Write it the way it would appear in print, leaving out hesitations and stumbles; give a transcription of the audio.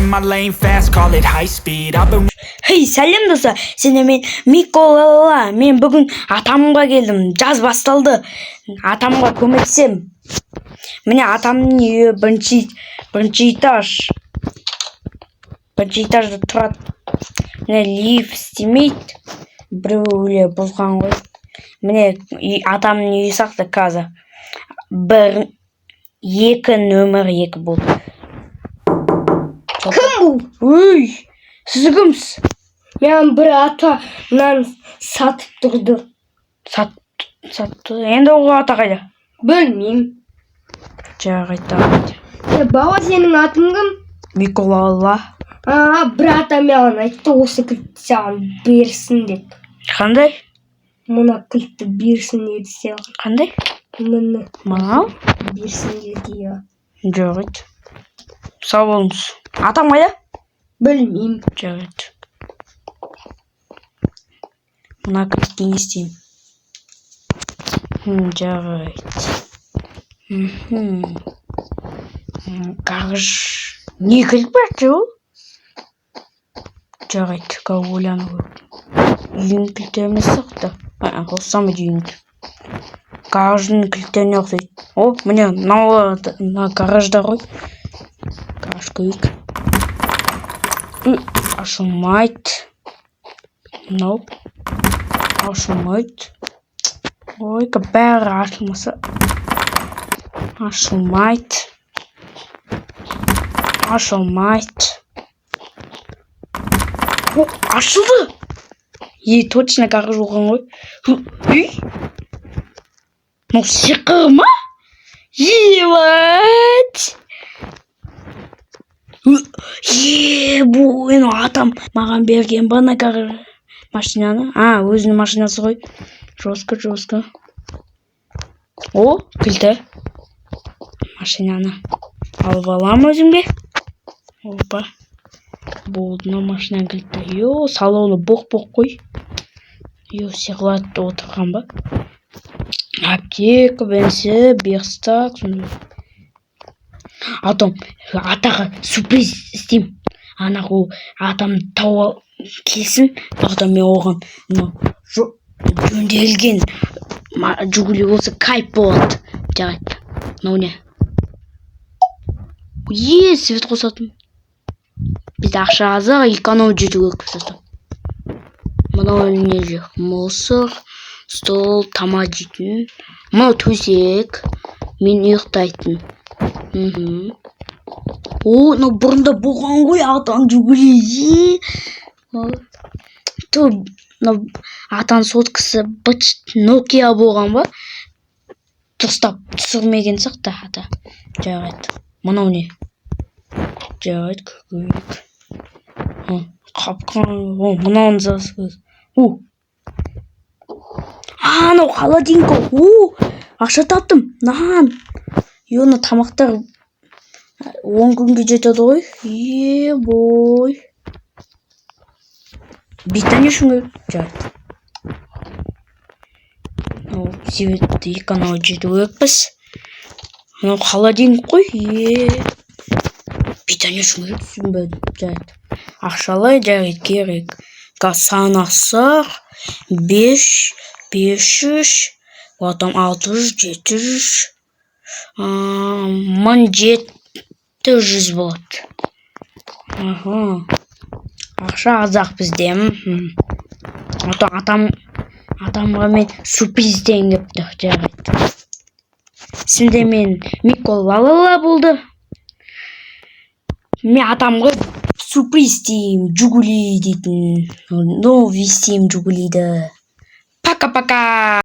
my lane fast, call it high speed. I've been Хей, сәлем, достар! Сендермен Миколала. Мен бүгін атамға келдім. Жаз басталды. Атамға көмектесем. Міне, атамның үйі, бірінші этаж. Бірінші этажда тұрады. Міне, лифт істемейді. Біреулер бұзған ғой. Міне, атамның үйі сияқты қазір. Бір, екі, нөмір 2 болды. Кім бұл? Өй, сіз кімсіз? Мен бір ата нан сатып тұрды. Сатты. Енді ол ата қайда? Білмеймін. Жарайды, давайте. Е, бала, сенің атың кім? Миколала. А, бір ата маған айтты, осы кілтті саған берсін деп. Қандай? Мына кілтті берсін деді саған. Қандай? Міне. Мынау? Берсін деді, иә. Жарайды. Сау болыңыз. Атам қайда? Білмеймін. Жарайды. Мына кілтті не істеймін? Жарайды. Гараж. Не кілт бар ол? Жарайды, қазір ойлану керек. Үйдің кілті емес сияқты. А, ұқсамайды үйдің кілті. Гараждың кілттеріне ұқсайды. О, міне, мынау, мына гаражда ғой. Гараж көрейік. Ашылмайды. Мынау. Ашылмайды. Ой, бәрі ашылмаса. Ашылмайды. Ашылмайды. О, ашылды! Е, точно гараж болған ғой. Үй? Мынау сиқыр ма? Ебать! Е, бұл енді атам маған берген ба ана машинаны? А, өзінің машинасы ғой. Жестко, жестко. О, кілті. Машинаны алып аламын өзімге. Опа. Болды, мына машинаның кілті. Йо, салоны боқ-боқ қой. Йо, сиқырлатып отырған ба? Аптека, бензин, верстак, сондай. Атам, атаға сюрприз істеймін. Ана ол атам тауып келсін, потом мен оған мынау жөнделген Жигули болса, кайф болады. Жарайды. Мынау не? Е, свет қосатын. Бізде ақша аз, эконом жету керек достар. Мынау не жер? Мусор, стол, тамақ жейтін. Мынау төсек. Мен ұйықтайтын. О, мынау бұрында болған ғой атаның Жигули. Ту, мынау атаның соткасы быт Nokia болған ба? Дұрыстап түсірмеген сияқты ата. Жарайды. Мынау не? Жарайды, көрейік. Қапқан. О, мынауын жазып. О. А, анау холодильник. О, ақша таптым. Нан. Е, мына тамақтар 10 күнге жетеді ғой. Е, бой. Бита не үшін керек? Жарайды. Мынау себетті екі, анау жету керекпіз. Мынау холодильник қой. Е. Бита не үшін керек, түсінбедім. Жарайды. Ақшалай, жарайды, керек. Қазір санасақ, бес, 500, потом 600, 700, 1700 болады. Аха. Ақша аз-ақ бізде. А то атамға мен сюрприз істейін деп тұр. Жарайды. Сендермен Микол Лалала болды. Мен атамға сюрприз істеймін. Жигули дейтін. Новый істеймін Жигулиді. Пока-пока.